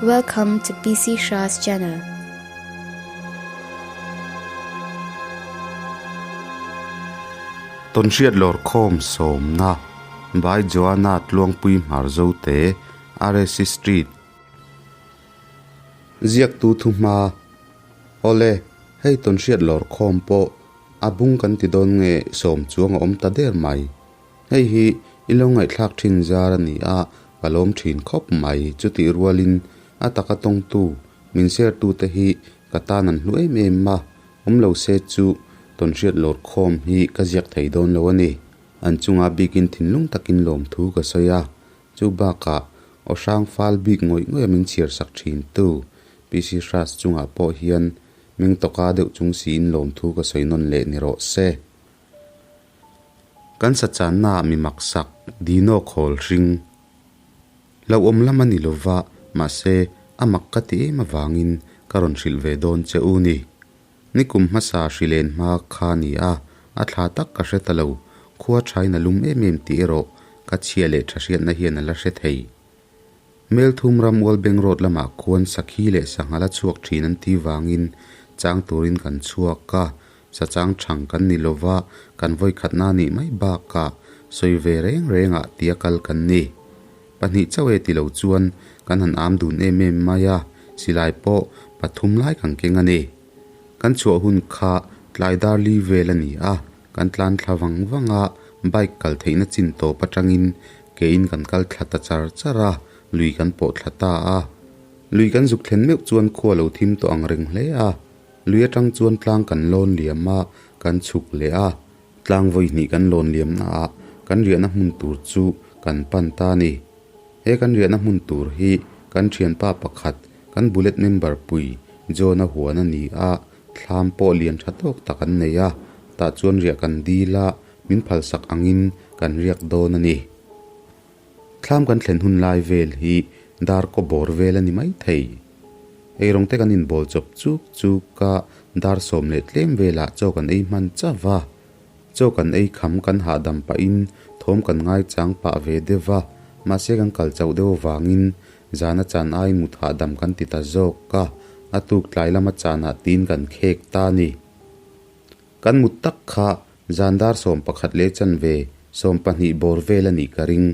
Welcome to PC Shah's channel. Tawnhriat lawrkhawm sawmna by Joanna Tluangpui Hmarzote, RSC Street. Ziaktu thuhma, Awle, hei tawnhriat lawrkhawm pawh a bung kan ti dawn nge sawm chuang a awm ta der mai. Hei hi i lo ngaihthlak thin zar a ni a, ka lawm thin khawp mai. Chutih rualin a taka tawngtu, min sertute hi ka tan an hlu em em a, awm lo se chu tawnhriat lawr khawm hi ka ziak thei dawn lo a ni. An chunga bikin thinlung takin lawmthu ka sawi a, chu bakah aw hrang fal bik ngawih ngawih a min chhiar sak thintu PC Hras chungah pawh hian meng tawka deuh chung siin lawmthu ka sawi nawn leh ni rawh se. Kan sa channaah mi maksak Dino khawl hring lo awm lam a ni lova, mahse a mak ka ti em avangin ka rawn hrilh ve dawn che u ni. Nikum hmasa hrilen hma kha ni a, a thla tak ka hre ta lo, khua thain a lum em em tih erawh ka chhia leh tha hriatna hian a la hre thei. Melthum ram Ualbeng Road lamah khuan sakhi leh sangha la chhuak thin an tih vangin chang turin kan chhuak a, sa chang thang kan ni lova kan vawikhatna nih mai bakah sawi ve reng rengah tia kal kan ni. Pahnih chauh e ti lo chuan kan han am dun em em mai a, silai pawh pathum lai kan keng a ni. Kan chhuah hun kha tlai dar li vel a ni a, kan tlan thla vang vang a, bike kal theihna chin tawp atangin Keiin kan kal thla ta char char a, lui kan pawh thla ta a. Lui kan zuk thlen meuh chuan khua lo thim tawh ang reng hle a. Lui atang chuan tlang kan lawn liam a, kan chhuk leh a. Tlang vawi hnih kan lawn liamna ah kan riahna hmun tur chu kan pan ta a ni. He kan riahna hmun tur hi kan thianpa pakhat, kan bullet member pui John-a huan a ni a, thlam pawh lian tha tawk tak an nei a, tah chuan riah kan dil a, Min phalsak angin kan riak dawn a ni. Thlam kan thlen hun lai vel hi dar kaw bawr vel a ni mai thei. Eirawng te kan inbawl chawp chuk chuk a, dar sawm leh tlem velah chaw kan ei hman chauh a. Chaw kan ei kham kan hahdam pahin thawm kan ngaichang pah ve deuh a, mahse kan kal chauh deuh avangin zana chan ai mut hahdam kan ti ta zawk a, a tuk tlai lama chanah tiin kan khek ta a ni. Kan mut tak kha zan dar 11 leh chanve 12 bawr vel a nih ka ring.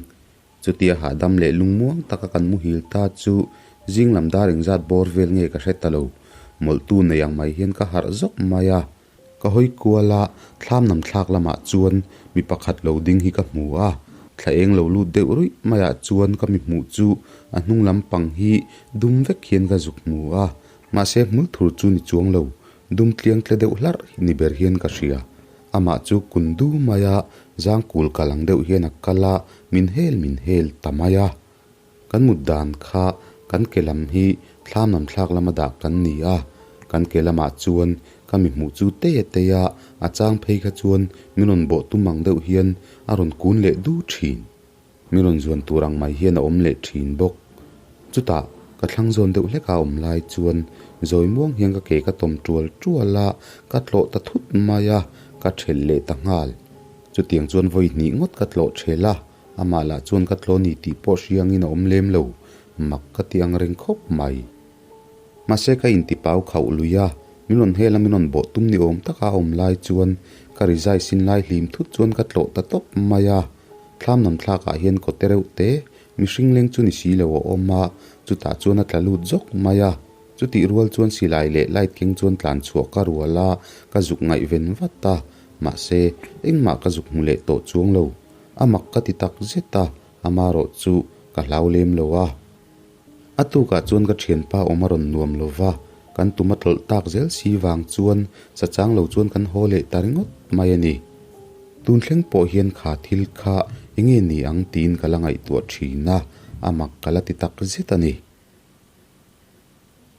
Chutia hahdam leh lungmuang taka kan muhil ta chu zing lam dar engzat bawr vel nge ka hre ta lo. Mawlhtu nei ang mai hian ka harh zawk mai a. Ka hawi kual a, thlam nam thlak lamah chuan mi pakhat lo ding hi ka hmu a. Thla eng lo lut deuh ruih maiah chuan ka mi hmuh chu a hnung lampang hi dum vek hian ka zuk hmu a. Mahse hmul thur chu ni chuang lo, dum tliang tle deuh hlarh ni ber hian ka hria. Amah chu kun du mai a, zang kul kal ang deuh hian a kal a, min hel min hel ta mai a. Kan mut dan kha kan ke lam hi thlam lam thlak lama dah kan ni a, kan ke lamah chuan ka mi hmuh chu tei a tei a, a chang phei kha chuan min rawn bawh tum ang deuh hian a rawn kun leh du thin. Mi rawn zuan tur ang mai hian a awm leh thin bawk. Chutah, ka thlang zawn deuh hlek a awm lai chuan zawi muang hian ka ke ka tawm tual tual a, ka tlawh ta thut mai a, ka thelh leh ta nghal. Chutiang chuan vawi hnih ngawt ka tlawh thelh a, amah lah chuan ka tlawh ni tih pawh hriangin a awm lem lo, mak ka ti ang reng khawp mai. Mahse ka intipau khauh lui a, min rawn hel a min rawn bawh tum ni awm taka a awm lai chuan ka rizai sin lai hlim thut chuan ka tlawh ta tawp mai a. Thlam nam thlakah hian kawte reuh te, mihring leng chu ni si lo a awm a, chutah chuan a tla lut zawk mai a. Chutih rual chuan silai leh light keng chuan tlan chhuah ka rual a, ka zuk ngaihven vat a, mahse engmah ka zuk hmu leh tawh chuang lo. A mak ka ti tak zet a, amarawh chu ka hlau lem lo a. A tukah chuan ka thianpa awm a rawn nuam lo va, kan tum a tlawlh tak zel si vang chuan sa chang lo chuan kan haw leh ta ringawt mai a ni. Tun thleng pawh hian kha thil kha enge ni ang tiin ka la ngaihtuah thin a, a mak ka la ti tak zet a ni.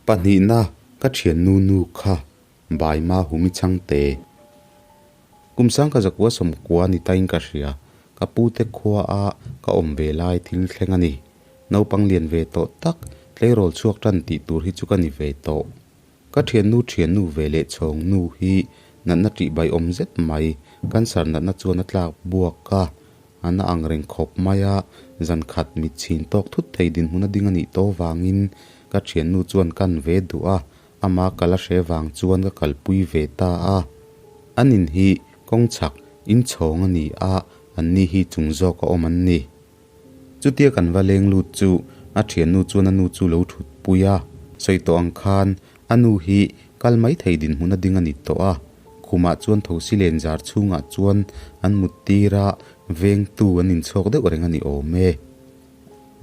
Pahnihna, ka thiannu nu kha Baima Humi Chhangte. Kum sang ka zakua sawmkua ni tain ka hria, ka pute khua a ka awm ve lai thil thleng a ni. Naupang lian ve tawh tak, tleirawl chhuak tan tih tur hi chu ka ni ve tawh. Ka thiannu thiannu ve leh chhawng nu hi natna tih bai awm zet mai, cancer natna chuan a tlak buak a, a na ang reng khawp mai a, Zan khat mit chhin tawk thut thei dinhmun a ding a nih tawh vangin ka thiannu chuan kan ve duh a, ama kal a hre vang chuan ka kalpui ve ta a. An in hi kawng chhak inchhawng a ni a, anni hi chung zawk a awm an ni. Chutia kan va leng lut chu a thiannu chuan a nu chu lo thut pui a, sawi tawh ang khan a nu hi kal mai thei dinhmun a ding a ni tawh a, khumah chuan thosi len zar chhungah chuan an mut tir a, vengtu an inchhawk deuh reng a ni awm e.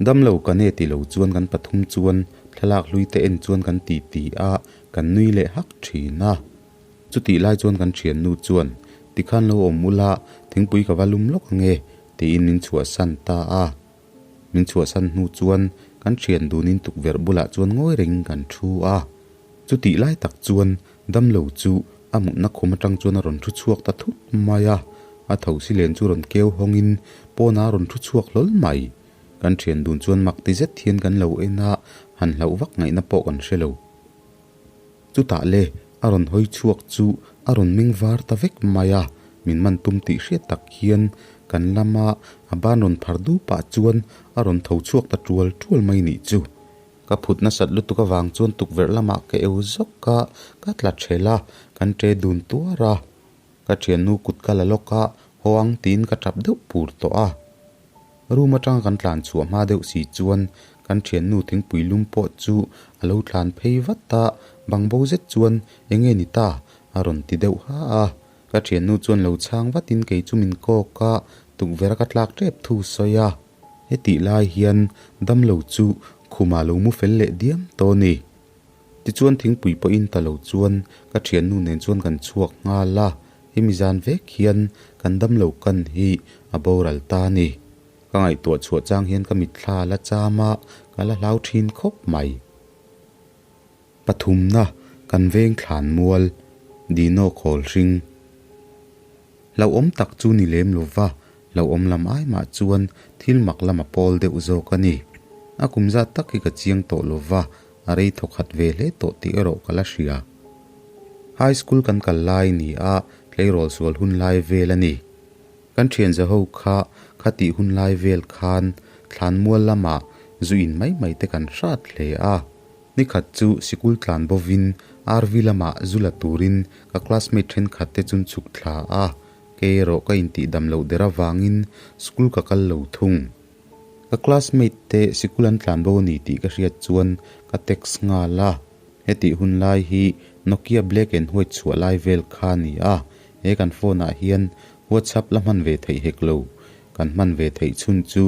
Damlo ka ne ti lo chuan kan pathum chuan thlalak hlui te en chuan kan ti ti a, kan nui leh hak thin a. Chutih lai chuan kan thiannu chuan, Tikhan lo awm ula, thingpui ka va lum lawk ange, tiin min chhuahsan ta a. Min chhuahsan hnu chuan kan thian dunin tukverh bulah chuan ngawi rengin kan thu a. Chutih lai tak chuan damlo chu a mutna khum atang chuan a rawn thu chhuak ta thut mai a. A thosi len chu rawn keu hawngin pawnah a rawn thu chhuak hlawl mai. Kan thian dun chuan mak ti zet hian kan lo en a, han hlauh vak ngaihna pawh kan hre lo. Chutah le, a rawn hawi chhuak chu a rawn meng var ta vek mai a, min man tum tih hriat tak hian kan lama a ban rawn phar dup ah chuan a rawn tho chhuak ta tual tual mai nih chu. Ka phut nasat lutuk avang chuan tukverh lamah ka eu zawk a, ka tla ṭhel a, kan ṭe dun tuar a. Ka ṭhiannu kut ka la lawk a, haw ang tiin ka ṭap deuh pur tawh a. Room atanga kan tlan chhuah hma deuh si chuan kan thiannu thingpui lum pawh chu a lo tlan phei vat a, bang bo zet chuan eng nge ni ta? a rawn ti deuh ha a. Ka thiannu chuan lo chhang vatin kei chu min kawk a, tukverh a ka tlak tep thu sawi a. Hetih lai hian damlo chu khumah lo mu fel leh diam tawh a ni. Tichuan thingpui pawhin ta lo chuan ka thiannu nen chuan kan chhuak nghal a, hemi zan vek hian kan damlo kan hi a boral ta a ni. Ka ngaihtuah chhuah chang hian ka mitthla a la cham a, ka la hlau thin khawp mai. Pathumna, kan veng thlan mual, Dino khawl hring. Hlauhawm tak chu ni lem lo va, hlauhawm lam ai mah chuan thil mak lam a pawl deuh zawk a ni. A kum zat tak hi ka chiang tawh lo va, a rei thaw khat ve hle tawh tih erawh ka la hria. High school kan kal lai ni a, tleirawl sual hun lai vel a ni. Kan thian za ho kha khatih hun lai vel khan thlanmual lamah zu in mai mai te kan hrat hle a. Nikhat chu sikul tlan bovin RV lamah zu la turin ka classmate thenkhat te chun chhuk thla a, kei erawh ka intihdam loh der avangin school ka kal lo thung. Ka classmate te sikul an tlan bo a ni tih ka hriat chuan ka text nghal a, hetih hun lai hi Nokia black and white chhuah lai vel kha a ni a, he kan phone ah hian WhatsApp la hman ve theih hek lo, kan hman ve theih chhun chu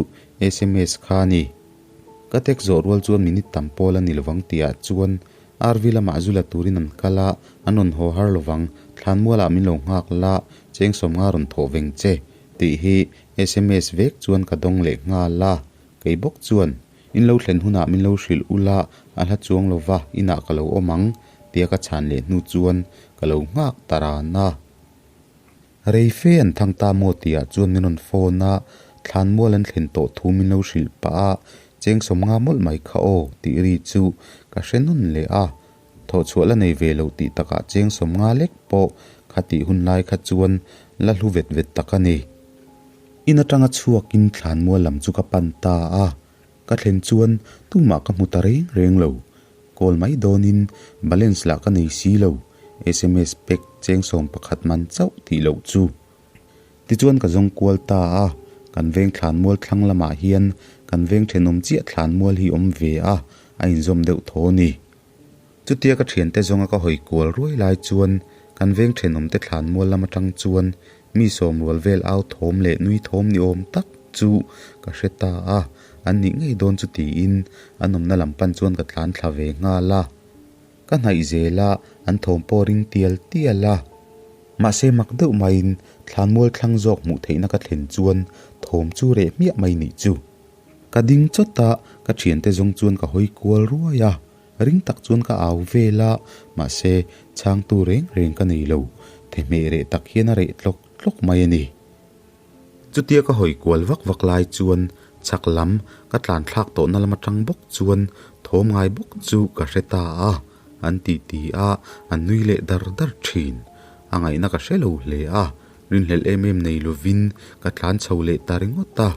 sms kha a ni. Ka text zawh rual chuan minute tam pawl a ni lovang tihah chuan RV lamah zu la turin an kal a, an rawn haw har lovang, thlanmualah min lo nghak la, cheng sawmnga rawn thawh veng che tih hi sms vek chuan ka dawng leh nghal a, kei bawk chuan in lo thlen hunah min lo hrilh ula a hla chuang lova inah ka lo awm ang tia ka chhan leh hnu chuan ka lo nghak ta ran a. Rei fe an thang ta maw tihah chuan min rawn phone a, thlanmual an thlen tawh thu min lo hrilh pah a, cheng sawmnga mawlh mai kha aw tih ri chu ka hre nawn leh a, thawhchhuah la nei ve loh tih takah cheng sawmnga lek pawh kha tih hun lai kha chuan la hlu vet vet tak a ni. In atanga chhuakin thlanmual lam chu ka pan ta a, ka thlen chuan tumah ka hmu ta reng reng lo. Call mai dawnin balance lah ka nei si lo, sms pack cheng 11 man chauh tih loh chu. Tichuan ka zawng kual ta a, kan veng thlanmual thlang lamah hian kan veng thenawm chiah thlanmual hi awm ve a, a inzawm deuh thaw a ni. Chutia ka thiante zawnga ka hawi kual ruai lai chuan kan veng thenawmte thlanmual lam atang chuan mi sawmrual vel au thawm leh nui thawm ni awm tak chu ka hre ta a, an nih ngei dawn chu tiin an awmna lam pan chuan ka tlan thla ve nghal a. Ka hnaih zel a, an thawm pawh ring tial tial a. Mahse mak deuh maiin thlanmual thlang zawk hmuh theihna ka thlen chuan thawm chu reh hmiah mai nih chu. Ka ding chawt a, ka thiante zawng chuan ka hawi kual ruai a, ring tak chuan ka au vel a, mahse chhangtu reng reng ka nei lo, thehmeh reh tak hian a reh tlawk tlawk mai a ni. Chutia ka hawi kual vak vak lai chuan chhak lam ka tlan thlak tawhna lam atang bawk chuan thawm ngai bawk chu ka hre ta a, an ti ti a, an nui leh dar dar thin. A ngaihna ka hre lo hle a, rinhlelh em em nei lovin ka tlan chho leh ta ringawt a.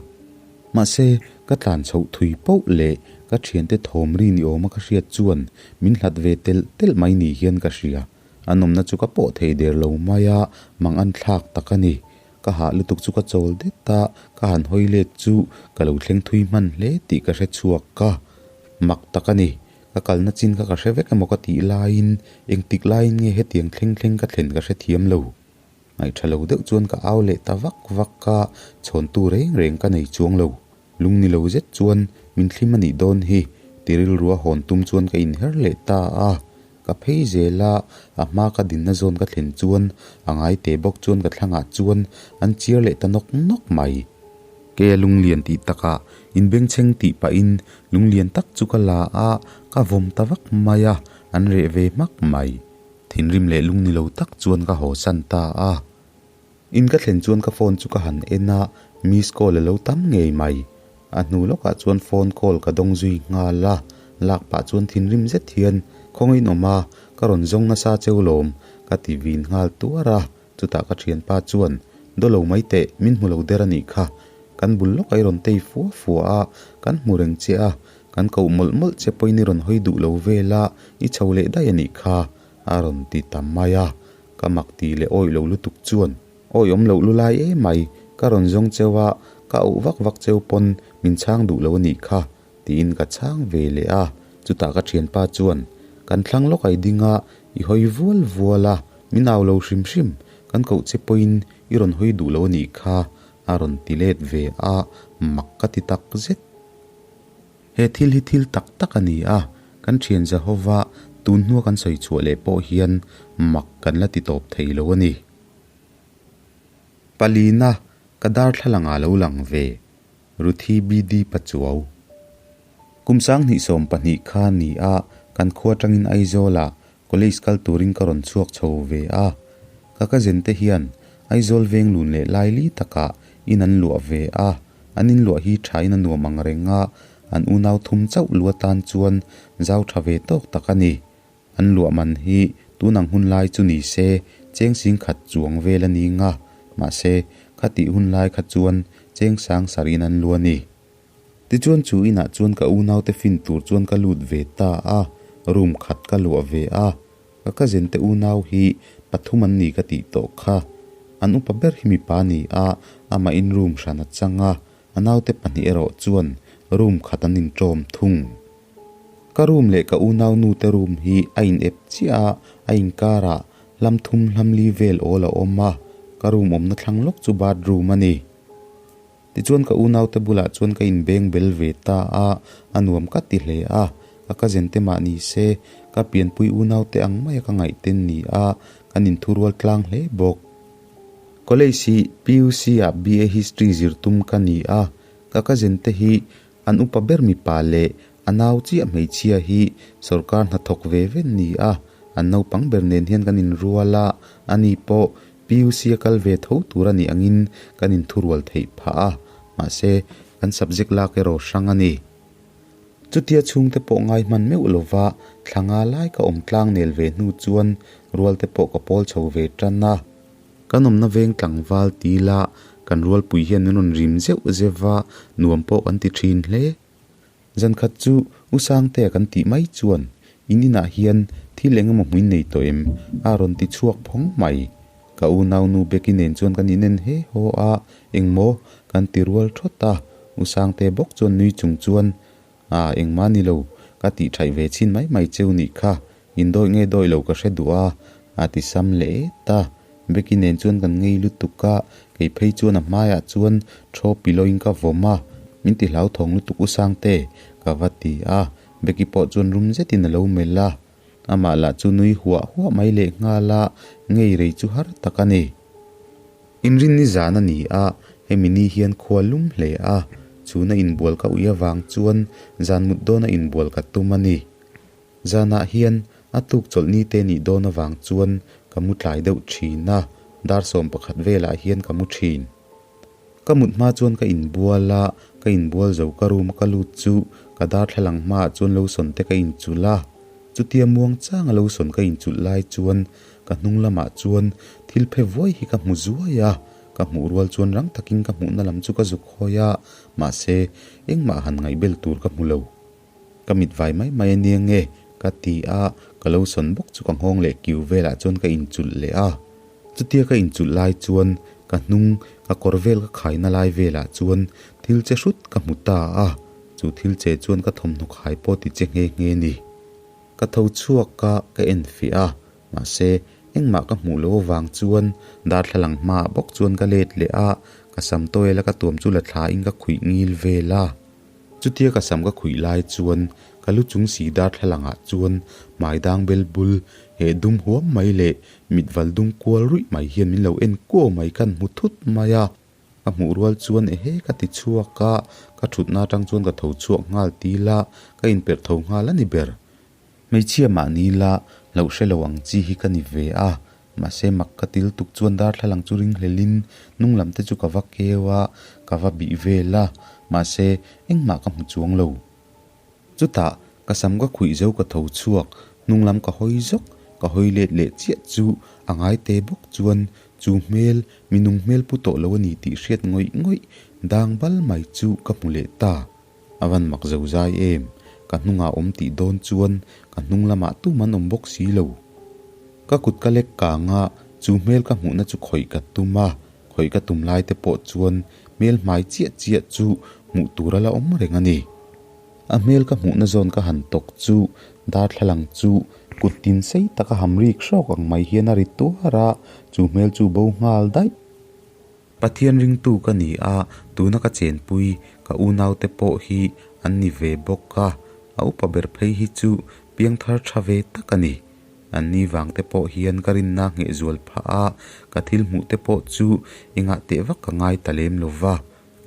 Mahse, Ka tlan chhoh thui poh leh ka thiante thawm ri ni awma ka hriat chuan min hlat ve telh telh mai ni hian ka hria. An awmna chu ka pawh thei der lo mai a, mang an thlak tak a ni. Ka hah lutuk chu ka chawl det a, ka han hawi let chu ka lo thleng thui hman hle tih ka hre chhuak a. Mak tak a ni. Ka kalna chin kha ka hre vek emaw ka tih laiin engtik laiin nge hetiang thleng thleng ka thlen ka hre thiam lo. Ngaihṭha lo deuh chuan ka au leh ta vak vak a, chhawntu reng reng ka nei chuang lo. Lung ni lo zet chuan min thlim a nih dawn hi ti rilrua hawn tum chuan ka inher leh ta a. Ka phei zel a, a hma ka dinna zawn ka thlen chuan a ngai te bawk chuan ka thlangah chuan an chiar leh ta nawk nawk mai. Ke a lunglian tih takah inbengchheng tih pahin lunglian tak chu ka la a, ka vawm ta vak mai a, an reh ve hmak mai. Thinrim leh lung ni lo tak chuan ka haw san ta a. In ka thlen chuan ka phone chu ka han en a, miss call a lo tam ngei mai. A hnu lawkah chuan phone call ka dawng zui nghal a, lak pah chuan thinrim zet hian Khawngin awm a, ka rawn zawng nasa cheu lawm, ka ti vin nghal tuar a. Chutah ka thianpa chuan, Daw lo mai teh, min hmu lo der a nih kha. Kan bul lawk a i rawn tei fua fua a, kan hmu reng che a, kan koh mawlh mawlh che pawhin i rawn hawi duh lo vel a, i chho leh daih a nih kha, a rawn ti ta mai a. Ka mak ti leh awih lo lutuk chuan, Awi awm loh lu lai em mai, ka rawn zawng cheu a, ka auh vak vak cheu pawn min chhang duh lo a nih kha, tiin ka chhang ve leh a. Chutah ka thianpa chuan, Kan thlang lawk ai ding a, i hawi vual vual a, min au lo hrim hrim, kan koh che pawhin i rawn hawi duh lo a nih kha, a rawn ti let ve a, mak ka ti tak zet. He thil hi thil tak tak a ni a, kan thian Jehova tun hnua kan sawi chhuah leh pawh hian mak kan la ti tawp thei lo a ni. Palina, ka darthlalang ah lo lang ve, Ruthi BD Pachuau. Kum 2020 kha ni a, kan khua tangin Aizawlah college kal turin ka rawn chhuak chho ve a. Ka cousin te hian Aizawl veng lun leh laili takah in an luah ve a. An inluah hi thain a nuam ang reng a, an unau thum chauh lu atan chuan zau tha ve tawk tak a ni. An luah man hi tun ang hun lai chu ni se cheng sing khat chuang vel a ni nga, mahse khatih hun lai kha chuan cheng sang sarin an lu a ni. Tichuan chu inah chuan ka unaute fin tur chuan ka lut ve ta a, room khat ka luah ve a. Ka cousin te unau hi pathum an ni ka tih tawh kha. An upa ber hi mipa a ni a, amahin room hran a chang a, a naute pahnih erawh chuan room khat an inṭawm thung. Ka room leh ka unau nu te room hi a in ep chiah a, a inkarah hlam thum hlam li vel awl a awm a, ka room awmna thlang lawk chu bathroom a ni. Tichuan ka unaute bulah chuan ka inbeng bel ve ta a, a nuam ka ti hle a, ka cousin te mah ni se, ka pianpui unaute ang maia ka ngaihten ni a, kan inthurual tlang hle bawk. College hi PUC ah BA History zir tum ka ni a, ka cousin te hi an upa ber mipa leh a nau chiah hmeichhia hi sorkar hnathawk ve ve ni a, an naupang ber nen hian kan inrual a, ani pawh PUC a kal ve tho tur a nih angin kan inthurual theih phah a, mahse kan subject lak erawh hrang a ni. Chutia chhungte pawh ngai hman meuh lova thla nga lai ka awm tlang nel ve hnu chuan rualte pawh ka pawl chho ve tan a. Kan awmna veng tlangval ti la kan rualpui hian min rawn rim zeuh zeuh va, nuam pawh kan ti thin hle. Zankhat chu U Sangtea kan tih mai chuan in inah hian thil eng emaw hmuin nei tawh em? a rawn ti chhuak phawng mai. Ka unau nu Becky nen chuan kan inen he haw a, engmaw kan ti rual thawt a. U Sangtea bawk chuan nui chung chuan, A, engmah ni lo, ka tih thaih ve chhin mai mai cheu nih kha, in dawih nge dawih lo ka hre duh a, a ti sam leh et a. Becky nen chuan kan ngei lutuk a, kei phei chuan a hmaiah chuan thaw piloin ka vawm a, min ti hlauthawng lutuk u Sangte, ka va ti a, Becky pawh chuan rum zetin a lo melh a, amah lah chu nui huah huah mai leh nghal a, ngei rei chu har tak a ni. Inrinni zan a ni a, hemi ni hian khua lum hle a, chhuna inbual ka ui avang chuan zan mut dawna inbual ka tum a ni. Zanah hian a tuk chawlh ni te nih dawn avang chuan ka mu tlai deuh thin a, dar 11 velah hian ka mu thin. Ka mut hma chuan ka inbual a, ka inbual zo ka room ka lut chu ka darthlalang hmaah chuan lotion te ka inchulh a, chutia muang changa lotion ka inchulh lai chuan ka hnung lamah chuan thil phe vuai hi ka hmu zuai a. Ka hmuh rual chuan rang takin ka hmuhna lam chu ka zuk hawi a, mahse, engmah han ngaihbel tur ka hmu lo. Ka mit vai mai mai a nia nge? ka ti a, ka lo sawn bawk chu ka nghawng leh kiu velah chuan ka inchulh leh a. Chutia ka inchulh lai chuan ka hnung ka kawr vel ka khaina lai velah chuan thil che hrut ka hmu ta a, chu thil che chuan ka thawmhnaw khai pawh ti che nghe nghe ni. Ka tho chhuak a, ka en fiah a, mahse engmah ka hmuh loh avang chuan darthlalang hmaah bawk chuan ka let leh a, ka sam tawela ka tuam chu la thlain ka khuih ngil vel a. Chutia ka sam ka khuih lai chuan ka lu chung si darthlalangah chuan hmai dang bel bul he dum huam mai leh mit val dum kual ruih mai hian min lo en kuau mai khan hmu thut mai a. Ka hmuh rual chuan ehe ka ti chhuak a, ka thutna atang chuan ka tho chhuak nghal til a, ka inperh tho nghal a ni ber. Hmeichhia mahni la hlauh hre lo ang chi hi ka ni ve a, mahse mak ka til tuk chuan darthlalang chu ringhlelin hnung lam te chu ka va keu a, ka va bih vel a, mahse engmah ka hmu chuang lo. Chutah ka sam ka khuih zo ka tho chhuak, hnung lam ka hawi zawk, ka hawi let leh chiah chu a ngai te bawk chuan chu hmel, minung hmel pu tawh lo a ni tih hriat ngawih ngawih dang bal mai chu ka hmu leh ta. A van mak zo zai em? Ka hnungah awm tih dawn chuan ka hnung lamah tum an awm bawk si lo. Ka kut ka lek kang a, chu hmel ka hmuhna chu khawih ka tum a, khawih ka tum lai te pawh chuan hmel hmai chiah chiah chu hmuh tur a la awm reng a ni. A hmel ka hmuhna zawn ka han tawk chu darthlalang chu kut tin sei taka ham rik hrawk ang mai hian a ri tuar a, chu hmel chu bo nghal daih. Pathian ringtu ka ni a, tuna ka chenpui ka unaute pawh hi an ni ve bawk a, a upa ber phei hi chu piangthar tha ve tak a ni. An ni vangte pawh hian ka rinna ngheh zual phah a, ka thil hmuh te pawh chu engah teh vak ka ngai ta lem lo va.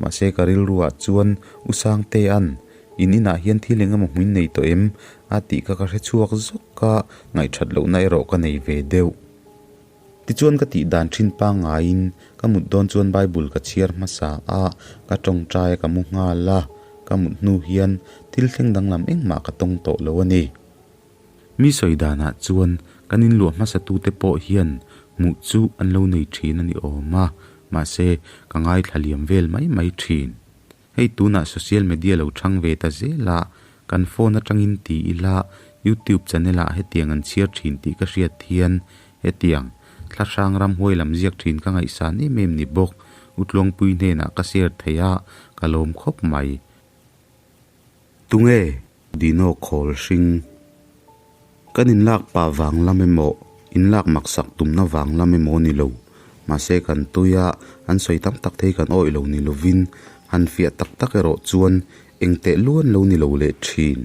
Mahse ka rilruah chuan U Sangtea'n in inah hian thil eng emaw hmuin nei tawh em? a tih kha ka hre chhuak zawk a, ngaihthat lohna erawh ka nei ve deuh. Tichuan ka tih dan thin pangngaiin ka mut dawn chuan Bible ka chhiar hmasa a, ka tawngtai a ka mu nghal a, ka mut hnu hian thil thleng danglam engmah ka tawng tawh lo a ni. Mi sawi danah chuan kan inluah hmasatute pawh hian hmuh chu an lo nei thin a ni awm a, mahse ka ngaithla liam vel mai mai thin. Hei tunah social media lo chhang ve ta zel a, kan phone atangin ti ila YouTube channel ah hetiang an chhiar thin tih ka hriat hian hetiang thlahrang ramhuai lam ziak thin ka ngaihsan em em ni bawk, Utluangpui hnenah ka share thei a, ka lawm khawp mai. Tunge? Dino khawl hring. Kan inlak pah vang lam emaw, inlak maksak tumna vang lam emaw ni lo. Mahse kan tui a, an sawi tam tak thei kan awih lo ni lovin, han fiah tak tak erawh chuan eng teh luan lo ni lo leh thin.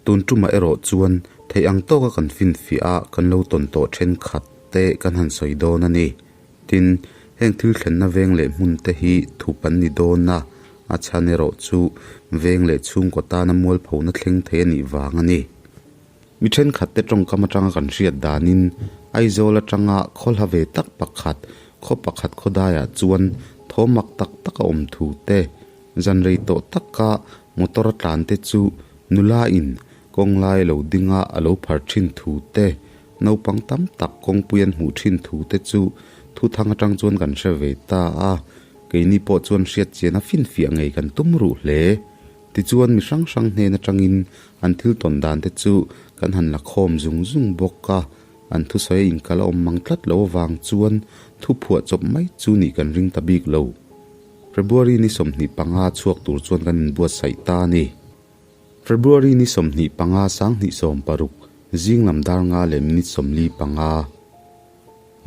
Tun tumah erawh chuan theih ang tawka kan finfiah a, kan lo tawn tawh thenkhat te kan han sawi dawn a ni. Tin, heng thil thlenna veng leh hmun te hi thup an ni dawn a, a chhan erawh chu veng leh chhungkaw tana mualphona thleng thei a nih vang a ni. Mi thenkhat te tawngkam atanga kan hriat danin Aizawl atanga khawlha ve tak pakhat, khaw pakhat khawdaiah chuan thawm mak tak tak a awm thu te, zan rei tawh taka motor a tlan te chu nula in kawng lai lo dinga a lo phar thin thu te, Naupang tam tak kawngpui an hmuh thin thu te chu thuthang atang chuan kan hre ve ta a, keini pawh chuan hriat chian a finfiah ngei kan tum ruh hle. Tichuan mi hrang hrang hnen atangin an thil tawn dan te chu kan han la khawm zung zung bawk a, an thusawi a inkal a awm mang tlat lo avang chuan thu phuah chawp mai chu nih kan ring ta bik lo. February ni 25 chhuak tur chuan kan inbuatsaih ta a ni. February ni 25 2016 zing lam dar nga leh minute 45.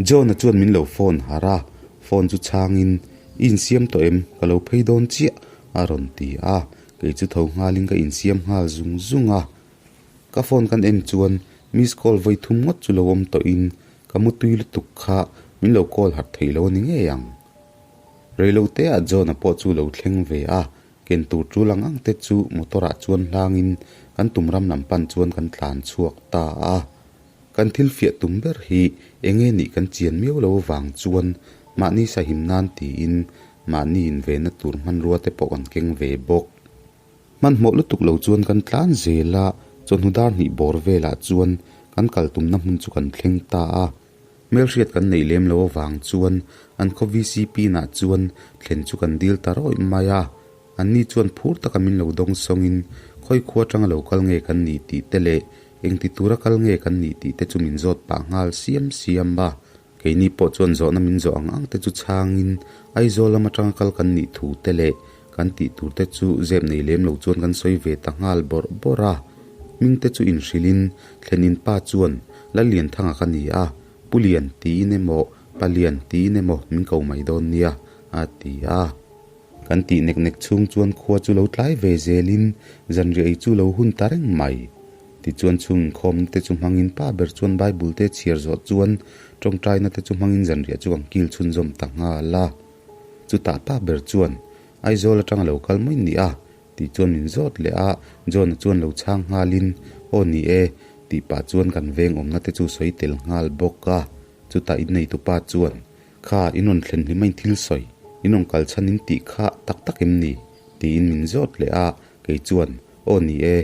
John-a chuan min lo phone harh a, phone chu chhangin, I insiam tawh em? Ka lo phei dawn chiah, a rawn ti a, kei chu tho nghalin ka insiam nghal zung zung a. Ka phone kan en chuan miss call vawi thum ngawt chu lo awm tawhin ka mutui lutuk kha min lo call harh theih lo a ni ngei ang. Reiloteah John-a pawh chu lo thleng ve a, Ken tur tul ang ang te chu motor ah chuan hlangin kan tum ram lam pan chuan kan tlan chhuak ta a. Kan thil fiah tum ber hi enge nih kan chian miau lo avang chuan mahni sahim nan tiin mahni invenna tur hmanrua te pawh kan keng ve bawk. Hmanhmawh lutuk lo chuan kan tlan zel a, chawhnu dar hnih bawr velah chuan kan kal tumna hmun chu kan thleng ta a. Hmelhriat kan neih lem lo avang chuan an khaw VCP nah chuan thlen chu kan dil ta rawih mai a. Anni chuan phur taka min lo dawng sawngin khawi khua atanga lo kal nge kan nih tih te leh engti tura kal nge kan nih tih te chu min zawt pah nghal siam siam a. Keini pawh chuan zawhna min zawh ang ang te chu chhangin Aizawl lam atanga kal kan nih thu te leh kan tih tur te chu zep nei lem lo chuan kan sawi ve ta nghal bawrh bawrh a. Hming te chu inhrilhin thlenin pa chuan Lallianthanga ka ni a, Pu Lian tiin emaw Pa Lian tiin emaw min ko mai dawn nia a ti a. Kan tih nek nek chhung chuan khua chu lo tlai ve zelin zanriah ei chu lo hun ta reng mai. Tichuan chhung inkhawmna te chu hmangin pa ber chuan Bible te chhiar zawh chuan tawngtaina te chu hmangin zanriah chu kan kil chhunzawm ta nghal a. Chutah pa ber chuan, Aizawl atanga lo kal mai ni a? tih chuan min zawt leh a, John-a chuan lo chhang nghalin, Aw ni e, tih pah chuan kan veng awmna te chu sawi tel nghal bawk a. Chutah inneitupa chuan, Kha, in rawn thlen hlim a in thil sawi, in rawn kal chhan in tih kha tak tak em ni? tiin min zawt leh a, kei chuan, Aw ni e,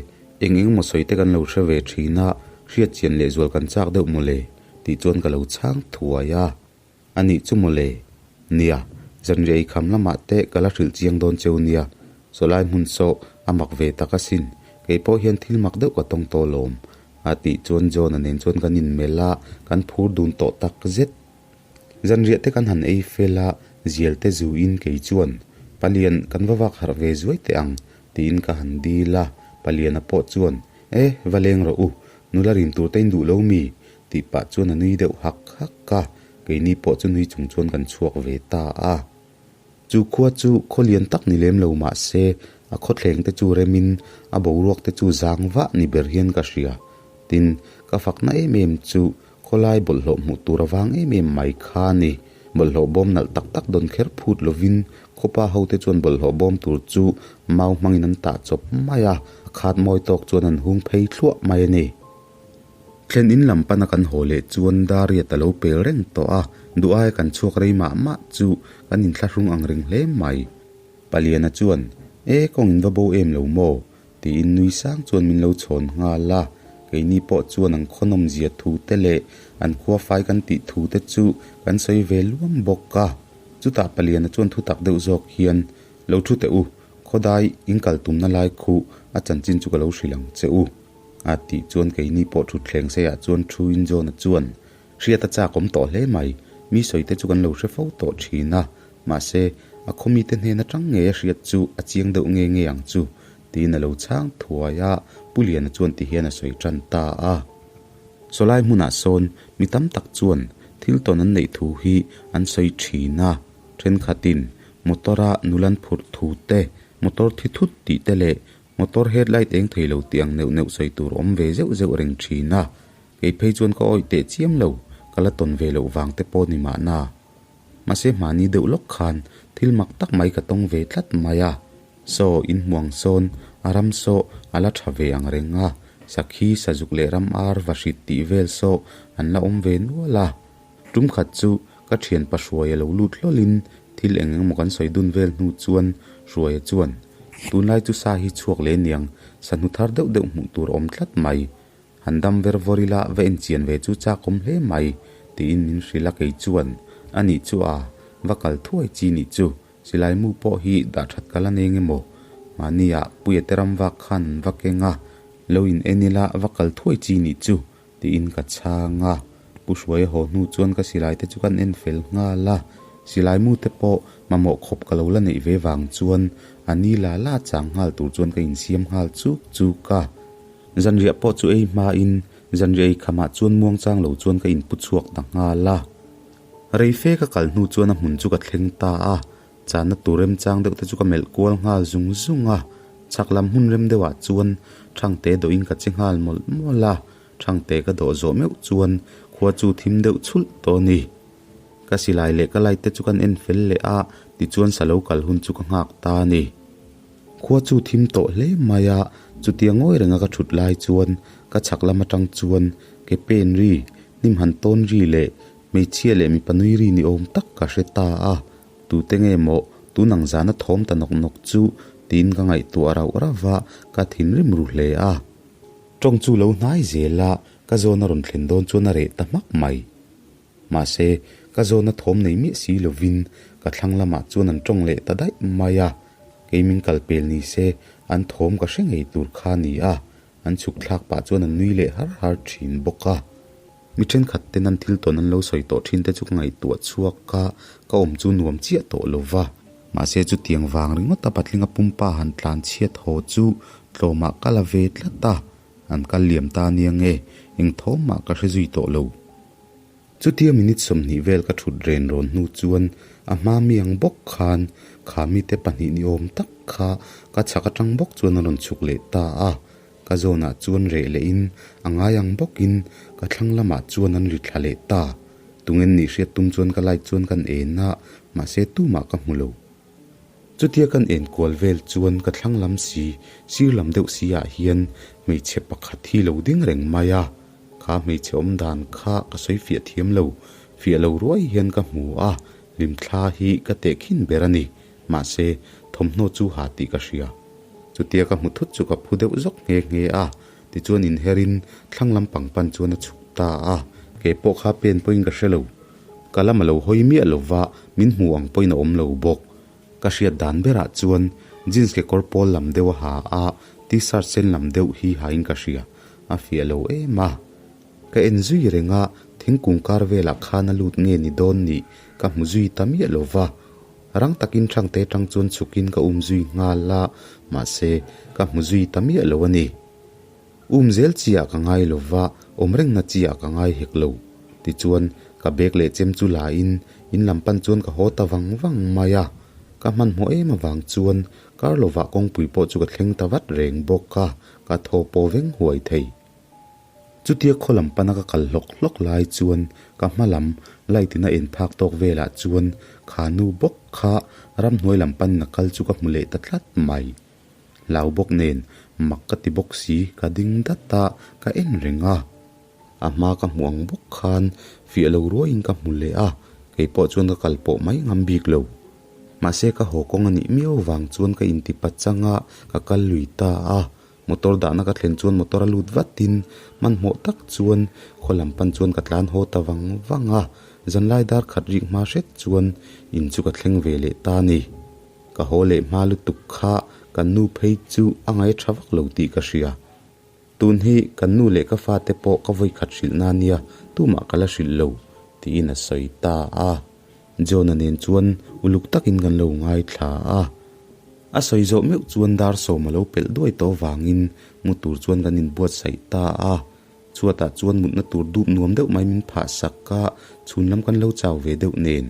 eng eng emaw sawi te kan lo hre ve thin a, hriat chian leh zual kan chak deuh mawle, tih chuan ka lo chhang thuai a. A nih chu mawle, nia, zanriah ei kham lamah te ka la hrilh chiang dawn cheu nia, sawlai hmun saw a mak ve tak asin, kei pawh hian thil mak deuh ka tawng tawh lawm, a tih chuan John-a nen chuan kan inmelh a, kan phur dun tawh tak zet. Zanriah te kan han ei fel a, zial te zuin kei chuan, Palian, kan va vak harh ve zuai teh ang, tiin ka han dil a. Paliana pawh chuan, E, va leng rawh u, nula rim tur te in duh lo mi? tih pah chuan a nui deuh hak hak a, keini pawh chu nui chung chuan kan chhuak ve ta a. Chu khua chu khaw lian tak ni lem lo mah se, a khawthleng te chu remin a boruak te chu zang vah ni ber hian ka hria. Tin, ka fakna em em chu khawlai bawlhhlawh hmuh tur avang em em mai kha a ni. Bawlhhlawh bawm nalh tak tak dawn kher phut lovin khawpa hote chuan bawlhhlawh bawm tur chu mau hmangin an tah chawp mai a, a khat mawi tawk chuan an hung phei thluah mai a ni. Thlen in lam pana kan haw leh chuan Dariat a lo pel reng tawh a, duh aia kan chhuak rei mah mah chu kan inthlahrung ang reng hle mai. Paliana chuan, E, kawng in va bo em lo maw? tiin nui sang chuan min lo chhawn nghal a, keini pawh chuan an khaw nawmzia thu te leh an khua fai kan tih thu te chu kan sawi ve luam bawk a. Chutah Paliana chuan thu tak deuh zawk hian, Lo thu teh u, khawdai in kal tumna lai khu a chanchin chu ka lo hrilh ang che u. A tih chuan keini pawh thutthleng seiah chuan thu in John-a chuan, Hriat a chak awm tawh hle mai, mi sawi te chu kan lo hre fo tawh thin a, mahse, a khaw mite hnen atang ngei a hriat chu a chiang deuh nge nge ang chu, tiin a lo chhang thuai a, Pu Liana chuan ti hian a sawi tan ta a. Sawlai hmunah sawn mi tam tak chuan thil tawn an neih thu hi an sawi thin a, thenkhatin motor-a nulan phurh thu te, motor thi thut tih te leh Motor headlight eng thei lo tih ang neuh neuh sawi tur awm ve zeuh zeuh reng thin a, kei phei chuan ka awih teh chiam lo, ka la tawn ve loh vang te pawh ni mahna. Mahse hmahni deuh lawk khan thil mak tak mai ka tawng ve tlat mai a, saw in hmuang sawn a ram saw a la tha ve ang reng a, sakhi sazuk leh ram ar va hrit tih vel saw an la awm ve nual a. Tum khat chu ka thianpa Hruaia lo lut hlawlin thil eng eng emaw kan sawi dun vel hnu chuan Hruaia chuan, Tunlai chu sa hi chhuak leh niang, sa hnu thar deuh deuh hmuh tur a awm tlat mai. Han dam ver vawr ila va enchian ve chu chak awm hle mai, tiin min hrilh a kei chuan, A nih chu a, va kal thuai chi nih chu, silai mu pawh hi dah that ka la neng emaw? Mahnia Puia te ram vak khan an va keng a, lo in en ila va kal thuai chi nih chu, Tiin ka chhang a, Pu Hruaia haw hnu chuan ka silai te chu kan en fel nghal a, silai mu te pawh mamawh khawp ka lo la neih ve vang chuan a ni la la chang nghal tur chuan ka insiam nghal chuk chuk a. Zanriah pawh chu ei hmain zanriah ei khamah chuan muangchang lo chuan ka inpu chhuak ta nghal a. Reife ka kal hnu chuan a hmun chu ka thleng ta a, Channa tur remchang deuh te chu ka melh kual nghal zung zung a, chhak lam hmun rem deuhah chuan Thangte dawhin ka che nghal mawlh mawlh a, Thangte ka dawh zawh meuh chuan khua chu thim deuh chhulh tawh a ni. Ka silai leh ka light te chu kan en fel leh a, tichuan sa lo kal hun chu ka nghak ta a ni. Khua chu thim tawh hle mai a, chutia ngawi renga ka thut lai chuan ka chhak lam atang chuan ke pen ri, hnim han tawn ri leh hmeichhia leh mipa nui ri ni awm tak ka hre ta a. Tute nge maw tun ang zana thawm ta nawk nawk chu tiin ka ngaihtuah rauh rauh va, ka thinrim ru hle a. Tawng chu lo hnai zel a, ka zawn a rawn thlen dawn chuan a reh ta hmak mai. Mahse, ka zawna thawm nei miah si lovin ka thlang lamah chuan an tawng leh ta daih mai a. Kei min kal pel ni se an thawm ka hre ngei tur kha a ni a, an chhuk thlak pah chuan an nui leh har har thin bawk a. Mi thenkhat ten an thil tawn an lo sawi tawh thin te chu ka ngaihtuah chhuak a, ka awm chu nuam chiah tawh lo va. Mahse chutiang vang ringawt a patlinga pumpa han tlan chhiat haw chu tlawmah ka la ve tlat a, an kal liam ta nia nge, eng thawm mah ka hre zui tawh lo. Chutia minute 20 vel ka thut ren rawn hnu chuan a hma mi ang bawk khan kha mite pahnih ni awm tak kha ka chhak atang bawk chuan a rawn chhuk leh ta a, ka zawnah chuan reh lehin a ngai ang bawkin ka thlang lamah chuan an ri thla leh ta. Tungen nih hriat tum chuan ka light chuan kan en a, mahse tumah ka hmu lo. Chutia kan en kual vel chuan ka thlang lam si, sir lam deuh si ah hian hmeichhe pakhat hi lo ding reng mai a. Kha hmeichhe awm dan kha ka sawi fiah thiam lo, fiah lo ruai hian ka hmu a, hlimthla hi ka tehkhin ber a ni. Mahse, thawmhnaw chu ha tih ka hria. Chutia ka hmu thut chu ka phu deuh zawk nghe nghe a, tichuan inherin thlang lam pang pan chuan a chhuk ta a. Kei pawh kha pen pawhin ka hre lo. Ka lam a lo hawi miah lo va, min hmu ang pawhin a awm lo bawk. Ka hriat dan berah chuan jeans kekawr pawl lam deuh a ha a, t-shirt sen lam deuh hi hain ka hria. A fiah lo em a. Ka en zui reng a, thingkung kar velah khan a lut nge ni dawn nih ka hmu zui ta miah lo va. Rang takin thangte tang chuan chhukin ka um zui nghal a, mahse ka hmu zui ta miah lo a ni. Um zel chiah ka ngai lo va, awm rengna chiah ka ngai hek lo. Tichuan, ka bag leh chem chu la in, in lam pan chuan ka haw ta vang vang mai a. Ka hmanhmawh em avang chuan kar lovah kawngpui pawh chu ka thleng ta vat reng bawk a, ka thaw pawh veng huai thei. Chutia khaw lam pana ka kal hlawk hlawk lai chuan ka hma lam light in a en phak tawk velah chuan kha nu bawk kha ramhnuai lam panin a kal chu ka hmu leh ta tlat mai. Hlau bawk nen mak ka ti bawk si ka ding dat a, ka en reng a. A hma ka hmuh ang bawk khan fiah lo ruaiin ka hmu leh a, kei pawh chuan ka kal pawh mai ngam bik lo. Mahse ka haw kawng a nih miau vang chuan ka inti pachang a, ka kal lui ta a. Motor dahna ka thlen chuan motor a lut vatin hmanhmawh tak chuan khaw lam pan chuan ka tlan haw ta vang vang a, zanlai dar khat rik hma hret chuan in chu ka thleng ve leh ta a ni. Ka haw leh hma lutuk kha kan nu phei chu a ngai tha vak lo tih ka hria. Tun hi kan nu leh ka fate pawh ka vawi khat hrilh na nia tumah ka la hrilh lo tiin a sawi ta a. John-a nen chuan uluk takin kan lo ngaithla a. A sawi zawh meuh chuan dar sawm a lo pelh duai tawh vangin mu tur chuan kan inbuatsaih ta a. Chhuatah chuan mutna tur dup nuam deuh mai min phah sak a, chhun lam kan lo chau ve deuh nen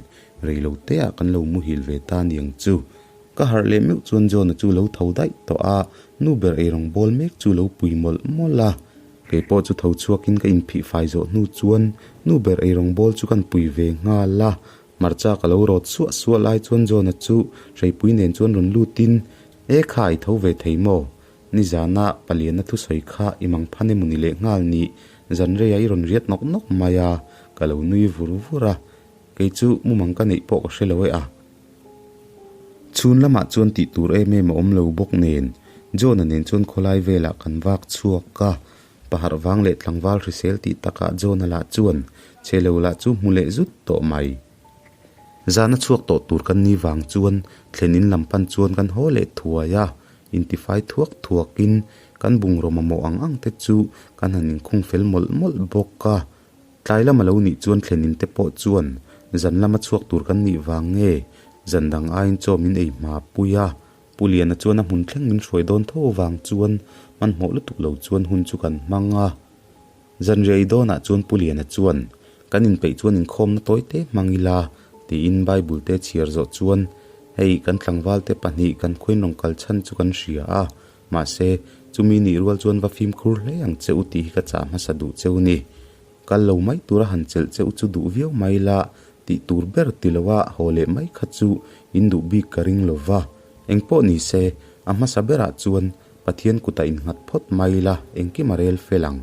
rei lo te ah kan lo muhil ve ta niang chu. Ka harh leh meuh chuan John-a chu lo tho daih tawh a, nu ber eirawng bawl mek chu lo pui mawlh mawlh a. Kei pawh chu tho chhuakin ka inphih fai zawh hnu chuan nu ber eirawng bawl chu kan pui ve nghal a. Hmarcha ka lo rawt suah suah lai chuan John-a chu hreipui nen chuan rawn lutin, E kha i tho ve thei maw? Nizana paliana thusawi kha i mang phan emaw ni leh nghal ni, zan reiah i rawn riat nawk nawk mai a, ka lo nui vur vur a. Kei chu mumang ka neih pawh ka hre lo e a. Chhun lamah chuan tih tur em em a awm lo bawk nen, John-a nen chuan khawlai velah kan vak chhuak a. Paharh vang leh tlangval hrisel tih takah John-a lah chuan che lo lah chu hmu leh zut tawh mai. Zana chhuak tawh tur kan ni vang chuan thlen in lam pan chuan kan haw leh thuai a, intifai thuak thuakin kan bungraw mamawh ang ang te chu kan han inkhung fel mawlh mawlh bawk a. Tlai lam a lo nih chuan thlen in te pawh chuan zan lama chhuak tur kan nih vang nge zan dang aiin chaw min ei hma pui a. Pu Liana chuan a hmun thleng min hruai dawn tho avang chuan hmanhmawh lutuk lo chuan hun chu kan hmang a. Zanriah i dawnah chuan Pu Liana chuan, Kan inpeih chuan inkhawmna tawi te hmang ila, tiin Bible te chhiar zawh chuan, Hei, kan tlangval te pahnih kan khuain rawn kal chhan chu kan hria a, mahse, chumi nih rual chuan va fimkhur hle ang che u tih hi ka chah hmasa duh cheu ni. Kal lo mai tura han chelh cheu chu duh viau mai la, tih tur ber ti loa haw leh mai kha chu in duh bik ka ring lo va. Engpawh ni se, a hmasa berah chuan Pathian kutah innghat phawt mai la, engkim a rel fel ang.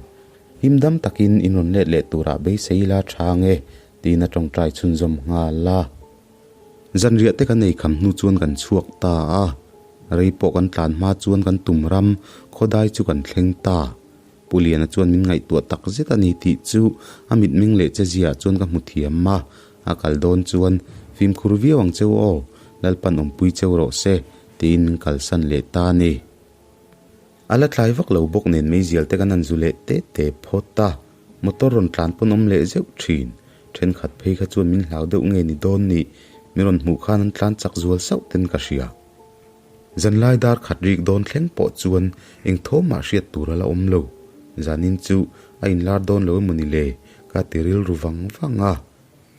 Him dam takin in rawn let leh turah beisei la tha nge, tiin a tawngtai chhunzawm nghal a. Zanriah te kan ei kham hnu chuan kan chhuak ta a, rei pawh kan tlan hma chuan kan tum ram khawdai chu kan thleng ta. Pu Liana chuan min ngaihtuah tak zet a ni tih chu a mitmeng leh che ziaah chuan ka hmu thiam a, a kal dawn chuan fimkhur viau ang cheu aw, Lalpan awmpui cheu rawh se tiin min kalsan leh ta a ni. A la tlai vak lo bawk nen meizial te kan han zu leh te te phawt a, motor rawn tlan pawn awm leh zeuh thin. Thenkhat phei kha chuan min hlau deuh nge ni dawn nih, min rawn hmuh khan an tlan chak zual sauh ten ka hria. Zanlai dar khat rik dawn thleng pawh chuan eng thawmah hriat tur a la awm lo. Zanin chu a inlar dawn lo emaw ni le? Ka ti rilru vang vang a.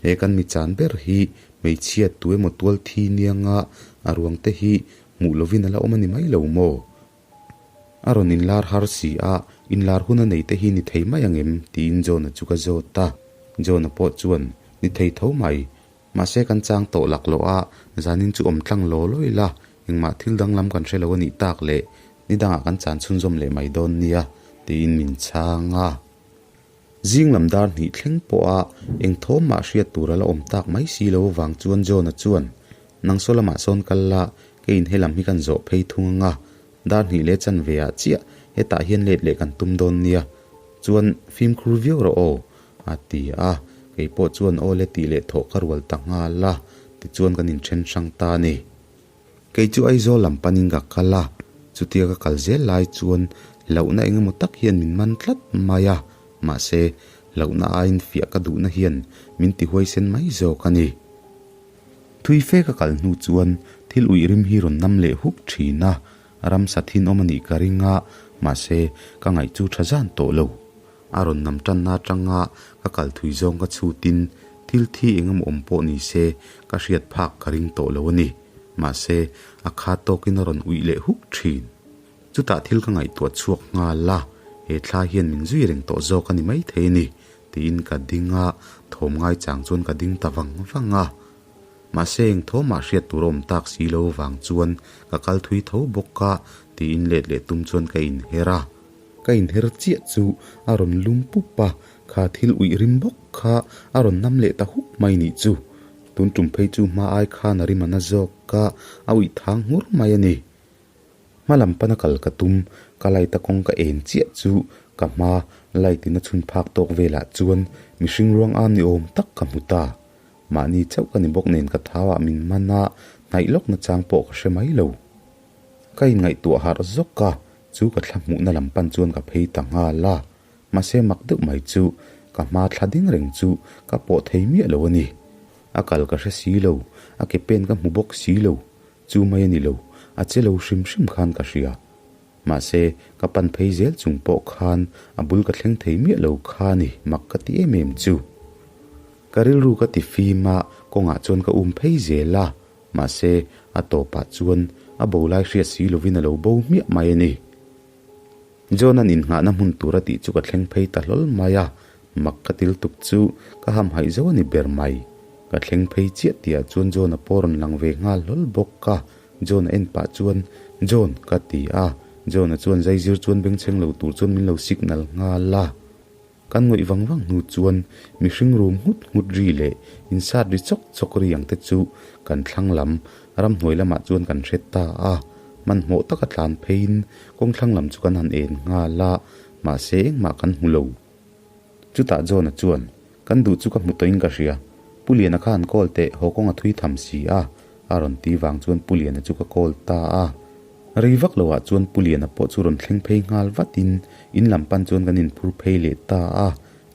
He kan mi chan ber hi hmeichhia tu emaw tual thi nianga a ruang te hi hmuh lovin a la awm a ni mai lo maw? A rawn inlar har si a, inlar hun a nei te hi ni thei mai ang em? tiin John-a chu ka zawt a. John-a pawh chuan, Ni thei tho mai. Mahse kan chang tawh laklawh a, zanin chu awm tlang law law ila, engmah thil danglam kan hre lo a nih tak leh ni dangah kan chan chhunzawm leh mai dawn nia, tiin min chhang a. Zing lam dar hnih thleng pawha eng thawm mah hriat tur a la awm tak mai si lo vang chuan John-a chuan, Nang saw lamah sawn kal la, keiin he lam hi kan zawh phei thung anga, dar hnih leh chanve ah chiah hetah hian let leh kan tum dawn nia, chuan fimkhur viau rawh aw, a ti a, kei pawh chuan aw le tih leh thawh ka rual ta nghal a, tichuan kan inthen hrang ta a ni. Kei chu Aizawl lam panin ka kal a, chutia ka kal zel lai chuan hlauhna eng emaw tak hian min man tlat mai a, mahse hlauhna aiin fiah ka duhna hian min ti huaisen mai zawk a ni. Thui fe ka kal hnu chuan thil uih rim hi rawn nam leh huk thin a, ramsa thin awm a nih ka ring a, mahse ka ngaih chu tha zan tawh lo. A rawn nam tanna atanga ka kal thui zawng ka chhutin thil thi eng emaw awm pawh ni se ka hriat phak ka ring tawh lo a ni. Mahse, a kha tawkin a rawn uih leh huk thin. Chutah thil ka ngaihtuah chhuak nghal a, he thla hian min zui reng tawh zawk a ni maithei a ni, tiin ka ding a, thawm ngai chang chuan ka ding ta vang vang a. Mahse, eng thawmah hriat tur a awm tak si lo vang chuan ka kal thui tho bawk a, tiin let leh tum chuan ka inher a. Ka inher chiah chu a rawn lum pup a, kha thil uih rim bawk kha a rawn nam leh ta hup mai nih chu. Tun tum phei chu hma ai khan a rim a na zawk a, a uih thang nghur mai a ni. Hma lam pana kal ka tum, ka light a kawng ka en chiah chu ka hma light in a chhun phak tawk velah chuan mihring ruang am ni awm tak ka hmu ta. Mahni chauh ka ni bawk nen ka thau ah min man a, hnaih lawk na chang pawh ka hre mai lo. Ka inngaihtuah harh zawk a, chu ka thla hmuhna lam pan chuan ka phei ta nghal a. Mahse mak deuh mai chu ka hma thla ding reng chu ka pawh thei miah lo a ni. A kal ka hre si lo, a ke pen ka hmu bawk si lo, chu mai a ni lo, a che lo hrim hrim khan ka hria. Mahse ka pan phei zel chung pawh khan a bul ka thleng thei miah lo kha ni mak ka ti em em chu. Ka rilru ka ti fim a, kawngah chuan ka um phei zel a, mahse a tawpah chuan a bo lai hriat si lovin a lo bo hmiah mai a ni. John-a'n innghahna hmun tur a tih chu ka thleng phei ta hlawl mai a, mak ka til tuk chu ka hamhaih zo a ni ber mai. Ka thleng phei chiah tihah chuan John-a pawh rawn lang ve nghal hlawl bawk a, John-a en pah chuan, John, ka ti a, John-a chuan zaizir chuan bengchheng lo tur chuan min lo signal nghal a. Kan ngawih vang vang hnu chuan mihring rum nghut nghut ri leh insat ri chawk chawk ri ang te chu kan thlang lam ramhnuai lamah chuan kan hre ta a. Hmanhmawh taka tlan pheiin kawng thlang lam chu kan han en nghal a, mahse engmah kan hmu lo. Chutah John-a chuan, Kan duh chu ka hmu tawhin ka hria. Pu Liana kha han call teh, haw kawng a thui tham si a, a rawn ti vang chuan Pu Liana chu ka call ta a. Rei vak loah chuan Pu Liana pawh chu rawn thleng phei nghal vatin in lam pan chuan kan inphur phei leh ta a,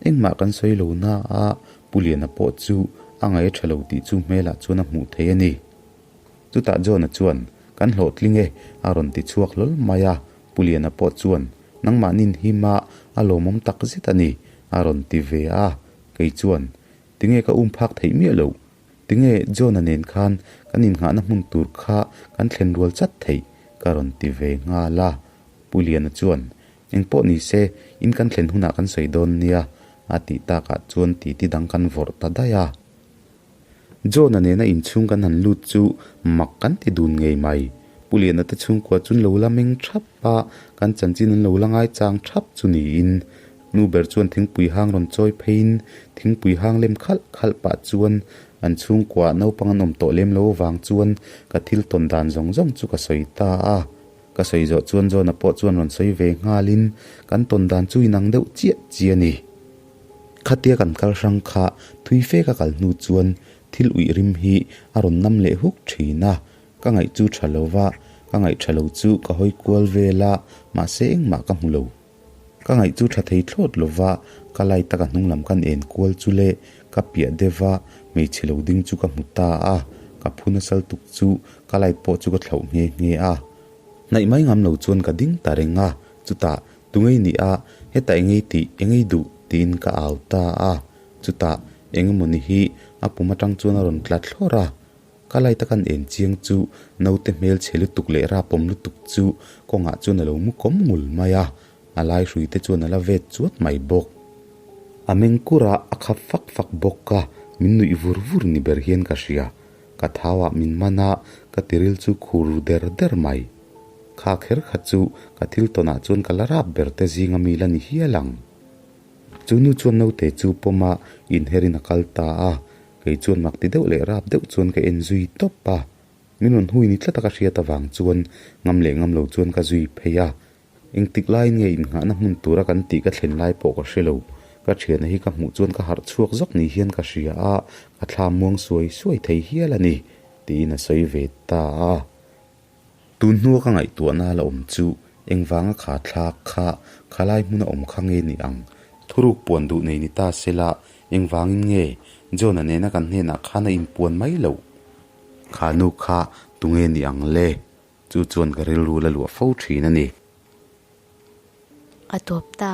engmah kan sawi lo na a, Pu Liana pawh chu a ngaih a tha lo tih chu hmelah chuan a hmuh thei a ni. Chutah John-a chuan, Kan hlawhtling e, a rawn ti chhuak hlawl mai a, Pu Liana pawh chuan, Nangmah nin him a, a lawmawm tak zet a ni, a rawn ti ve a, kei chuan, Tinge ka um phak theih miah loh? Tinge John-a nen khan kan innghahna hmun tur kha kan thlen rual chat theih? ka rawn ti ve nghal a. Pu Liana chuan, Eng pawh ni se, in kan thlen hunah kan sawi dawn nia, a tih takah chuan titi dang kan vawrh ta daih a. John-a nena inchhung kan han lut chu mak kan ti dun ngei mai. Pu Liana te chhungkua chu an lo la meng thap a, kan chanchin an lo la ngaichang thap chu niin Nu ber chuan thingpui hang rawn chawi pheiin thingpui hang lem khalh khalh pah chuan an chhungkuaah naupang an awm tawh lem lo avang chuan ka thil tawn dan zawng zawng chu ka sawi ta a. Ka sawi zawh chuan John-a pawh chuan rawn sawi ve nghalin kan tawn dan chu inang deuh chiah chiah a ni. Khatia kan kal hrang kha thui fe ka kal hnu chuan thil uih rim hi a rawn nam leh huk thin a, ka ngaih chu tha lo va, ka ngaih tha lo chu ka hawi kual vel a, mahse engmah ka hmu lo. Ka ngaih chu tha thei thlawt lo va, ka light a ka hnung lam kan en kual chu le ka piah deuh va, hmeichhe lo ding chu ka hmu ta a, ka phu nasal tuk chu ka light pawh chu ka thlauh nghe nghe a. Hnaih mai ngam lo chuan ka ding ta reng a, chutah Tungei ni a, hetah engei tih, engei duh tiin ka au ta a, chutah engemawni hi a pum atang chuan a rawn tla thlawr a, ka light a kan en chiang chu naute hmel chhe lutuk leh rapawm lutuk chu kawngah chuan a lo mu kawm ngul mai a, a lai hrui te chuan a la vet chuat mai bawk. A meng kur a, a khap fak fak bawk a, min nuih vur vur ni ber hian ka hria. Ka thauah min man a, ka tiril chu khur ru der der mai. Kha kher kha chu ka thil tawnah chuan ka la rap ber te zinga mi la ni hial ang. Chu nu chuan naute chu pawm a inherin a kal ta a, kei chuan mak ti deuh leh rap deuh chuan ka en zui tawp a. Min rawn hui ni tlat a ka hriat avang chuan ngam leh ngam lo chuan ka zui phei a. Engtik laiin nge innghahna hmun tura kan tih ka thlen lai pawh ka hre lo. Ka thiana hi ka hmuh chuan ka harh chhuak zawk ni hian ka hria a, ka thla muang suai suai thei hial a ni, tiin a sawi ve ta a. Tun hnua ka ngaihtuahna la awm chu engvanga kha thlak kha khalai hmuna awm kha nge ni ang? Thuruk puan duh nei ni ta sela, engvangin nge John-a nena kan hnenah khan a inpuan mai loh? Kha nu kha tunge ni ang le? Chu chuan ka rilru la luah fo thin a ni. A tawp ta.